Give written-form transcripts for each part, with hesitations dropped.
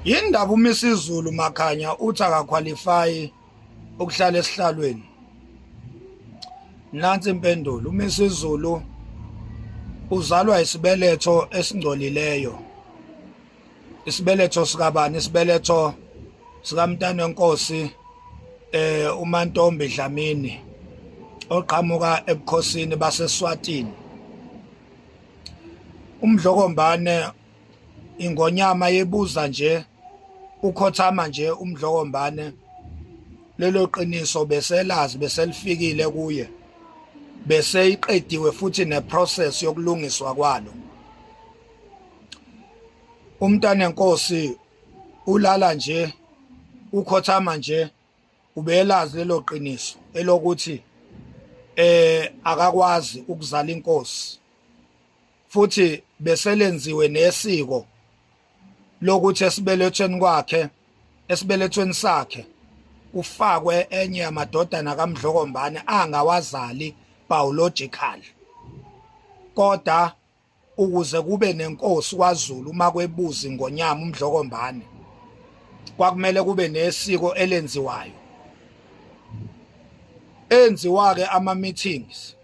Yini ndaba uMisizulu Makhanya uthi akakhwalifayi ukuhlala esihlalweni? Nansi impendulo, uMisizulu uzalwa isibeletho esingcolileyo. Isibeletho sikabani? Isibeletho sikamntana wenkosi uMantombi Dlamini oqhamuka ebukhosini baseSwatini. Umdlokombane ingonyama yebuza nje ukhothama nje umdlokombane lelo qiniso beselazi beselifikile kuye bese iqediwe futhi neprocess yokulungiswa kwalo. Umntanenkosi ulala nje ukhothama nje ubelazi lelo qiniso elokuthi akakwazi ukuzala inkosi, futhi beselenziwe nesiko lokuthi esibelethweni kwakhe, esibelethweni sakhe kufakwe enye yamadodana kaMdlokombane angawazali biological, kodwa ukuze kube nenkosi kwaZulu uma kwebuza ingonyama uMdlokombane kwakumele kube nesiko elenziwayo. Enziwa ke ama meetings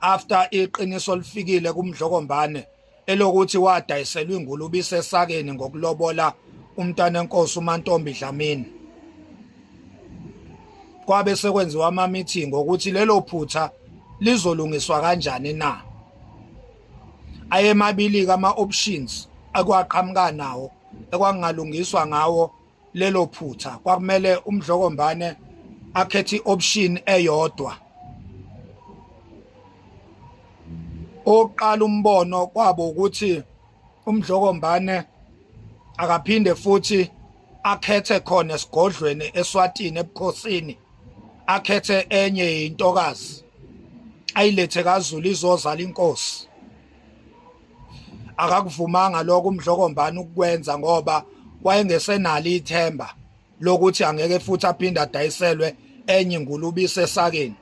after iqiniso lifikile kuMdlokombane elokuthi wadayiselwa ingulube isesakeni ngokulobola umntwana enkosi uMantombi Dlamini. Kwabe sekwenziwa ama meeting ukuthi lelo phutha lizolungiswa kanjani na. Ayemabili ke ama options akwaqhamuka nawo ekwangalungiswa ngawo lelo phutha. Kwakumele uMdlokombane akhethe ioption eyodwa. Oqala umbono kwabo ukuthi uMdlokombane akaphinde futhi akhethe khona esigodlweni eSwatini ebukhosini, akhethe enye intokazi ayilethe kaZulu izozala inkosi. Akakuvumanga lokho uMdlokombane ukukwenza ngoba wayengesenalo ithemba lokuthi angeke futhi aphinde adayiselwe enye ingulube isesakeni.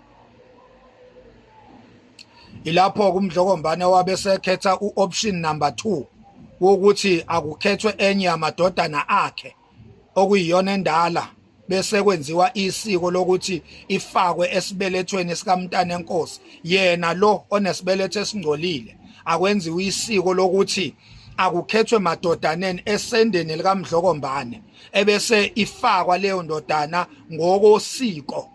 Ilapho kuMdlokombane wabe sekhetha uoption number 2 wokuthi akukhethwe enye yamadodana akhe okuyiyona endala, bese kwenziwa isiko lokuthi ifakwe esibelethweni sikamntana enkosi, yena lo onesibeletho esingcolile. Akwenziwa isiko lokuthi akukhethwe madodaneni esendeni likaMdlokombane, ebese ifakwa leyo ndodana ngokosiko,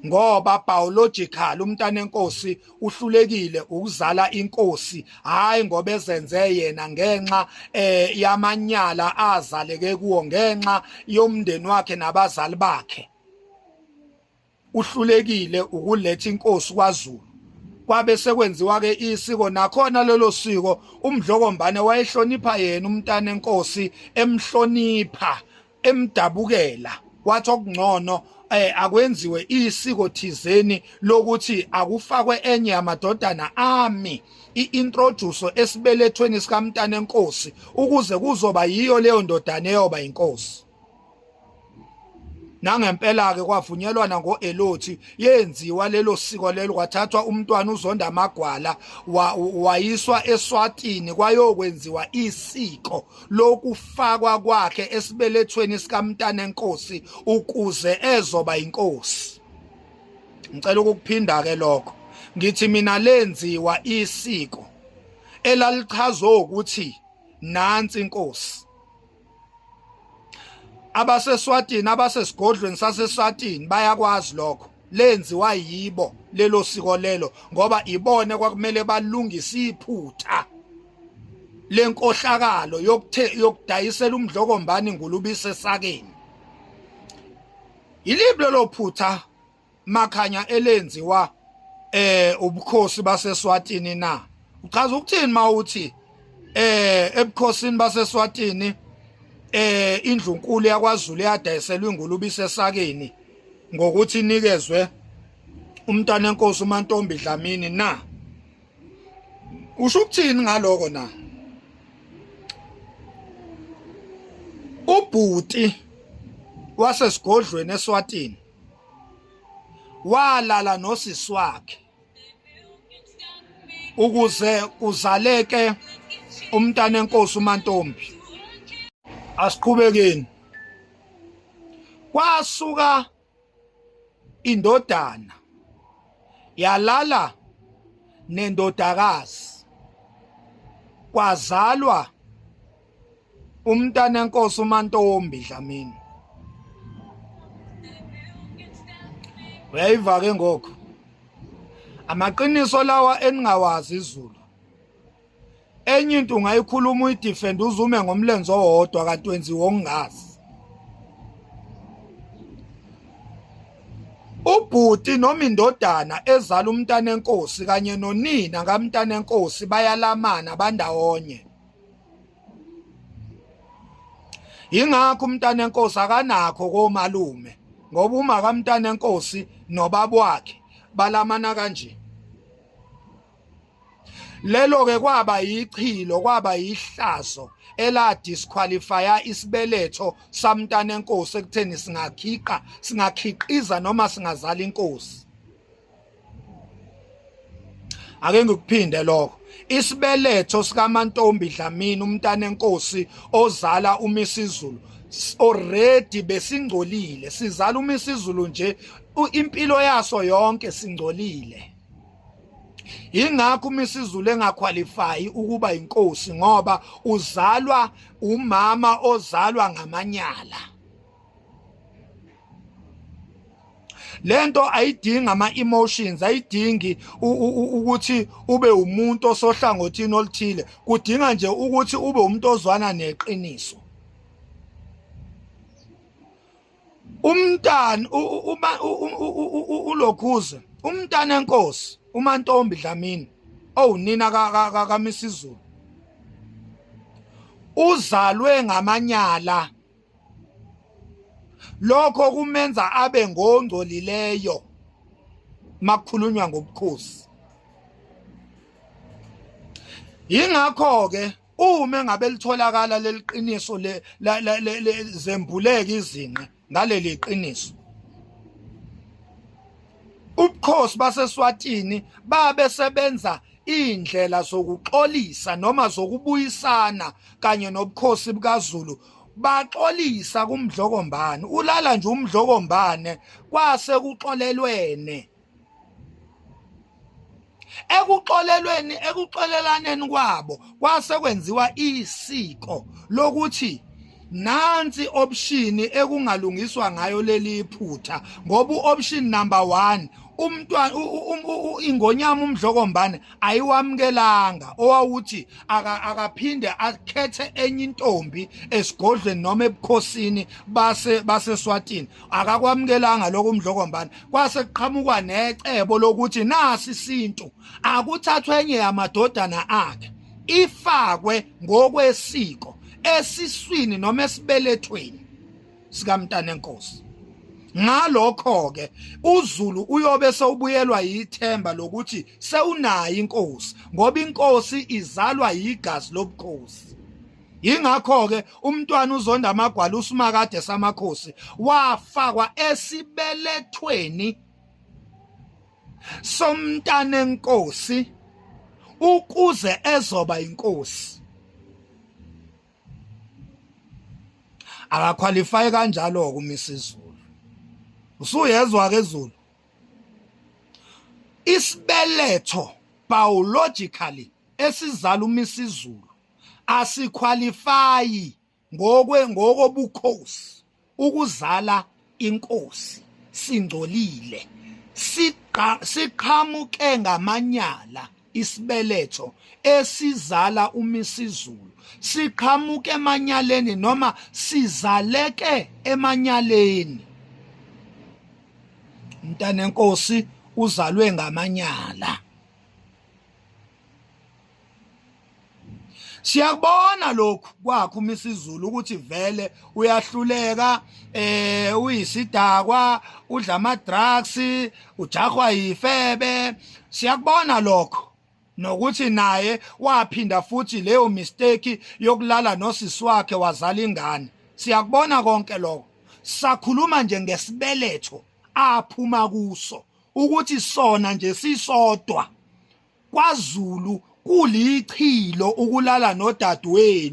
ngoba biological umntana enkosi uhlulekile ukuzala inkosi, hayi ngoba ezenze yena ngenxa yamanyala azaleke kuwo ngenxa yomndeni wakhe nabazali bakhe. Uhlulekile ukuletha inkosi kwaZulu. Kwabe sekwenziwa ke isiko, nakhona lelo siko uMdlokombane wayehlonipha yena umntana enkosi, emhlonipha emdabukela, wathi okungcono akwenziwe isiko thizeni lokuthi akufakwe enye yamadodana ami iintroduce esibelethweni sikamntana enkosi ukuze kuzoba yiyo leyo ndodana eyoba inkosi. Nangempela ke kwavunyelwana ngoElothi, yenziwa lelo siko lelo, kwathathwa umntwana uZonda Amagwala wayiswa eSwatini kwayokwenziwa isiko lokufakwa kwakhe esibelethweni sikamntana enkosi ukuze ezoba inkosi. Ngicela ukukuphinda ke lokho, ngithi mina lenziwa isiko elalichaza ukuthi nansi inkosi. AbaseSwatini, abasesigodlweni saseSwatini bayakwazi lokho, lenziwa yibo lelo siko lelo, ngoba ibone kwakumele balungise iphutha lenkohlakalo yokudayisela uMdlokombane ingulube isesakeni. Yiliphi lelo phutha Makhanya elenziwa ubukhosi baseSwatini na? Uchaza ukuthini mawuthi ebukhosini baseSwatini indlunkulu yakwaZulu yadayiselwa ingulube isesakeni ngokuthi inikezwe umntana enkosi uMantombi Dlamini na? Usho ukuthini ngaloko na? Ubhuti wasesigodlweni eSwatini walala nosisi wakhe ukuze kuzaleke umntana enkosi uMantombi. Asiqhubekeni. Kwasuka indodana yalala nendodakazi kwazalwa umntana enkosi uMantombi Dlamini. Uyayiva ke ngokho amaqiniso lawa eningawazi izulu. Enye into ungayikhuluma uyidefend uzume ngomlenze owodwa kanti wenziwa okungazi. Ubhuti noma indodana ezala umntana enkosi kanye nonina kamntana enkosi bayalamana bandawonye. Yingakho umntana enkosi akanakho komalume ngoba uma kamntana enkosi nobaba wakhe balamana kanje. Lelo ke kwaba yichilo kwaba yihlazo ela disqualifya isibeletho samntana enkosi ekutheni singakhiqa singakhiqiza noma singazala inkosi. Ake ngikuphinde lokho. Isibeletho sikaMantombi Dlamini umntana enkosi ozala uMisizulu already besingcolile sizala uMisizulu nje impilo yaso yonke singcolile. Yingakho uMisizulu engakhwalifayi ukuba inkosi ngoba uzalwa umama ozalwa ngamanyala. Lento ayidingi ama emotions, ayidingi ukuthi ube umuntu osohlangothini oluthile, kudinga nje ukuthi ube umuntu ozwana neqiniso. Umntana uma ulokhuze umntana enkosi uMantombi Dlamini owunina kaMisizulu uzalwe ngamanyala lokho kumenza abe ngongcolileyo makukhulunywa ngobukhosi. Yingakho ke uma engabe litholakala leliqiniso le zembuleka izinqe ngaleli qiniso, ubukhosi baseSwatini babe sebenza indlela zokuxolisa noma zokubuyisana kanye nobukhosi bukaZulu. Baxolisa kuMdlokombane, ulala nje uMdlokombane kwase kuxolelwene. Ekuxolelweni ekuxolelaneni kwabo kwase kwenziwa isiko lokuthi nansi option ekungalungiswa ngayo leli phutha, ngoba uoption number 1 umntwana ingonyama uMdlokombane ayiwamukelanga, owawuthi akaphinde akhethe enye intombi esigodlweni noma ebukhosini base baseSwatini. Akakwamukelanga lokho uMdlokombane, kwase kuqhamukwa necebo lokuthi nasi isintu akuthathwe enye yamadodana akhe ifakwe ngokwesiko esiswini noma esibelethweni sikamntana enkosi. Ngalokho ke uZulu uyobe sewubuyelwa yithemba lokuthi sewunayo inkosi, ngoba inkosi izalwa yigazi lobukhosi. Yingakho ke umntwana uzonda amagwala uSimakade samakhosi wafakwa esibelethweni somntana enkosi ukuze ezoba inkosi. Akakhwalify kanjalo ke uMisizulu. Usuyezwa ke Zulu, isibeletho biologically esizala uMisizulu asikhwalifayi ngokwe ngokobukhosi ukuzala inkosi, singcolile, siqa siqhamuke ngamanyala. Isibeletho esizala uMisizulu siqhamuke emanyaleni noma sizaleke emanyaleni. Mntanenkosi uzalwe ngamanyala. Siyakubona lokhu kwakho uMisizulu ukuthi vele uyahluleka, uyisidakwa, udla ama drugs, ujahwa yifebe. Siyakubona lokho nokuthi naye waphinda futhi leyo mistake yokulala nosisi wakhe wazala ingane. Siyakubona konke lokho. Sakhuluma nje ngesibeletho aphuma kuso ukuthi sona nje sisodwa kwaZulu kulichilo ukulala nodadewenu.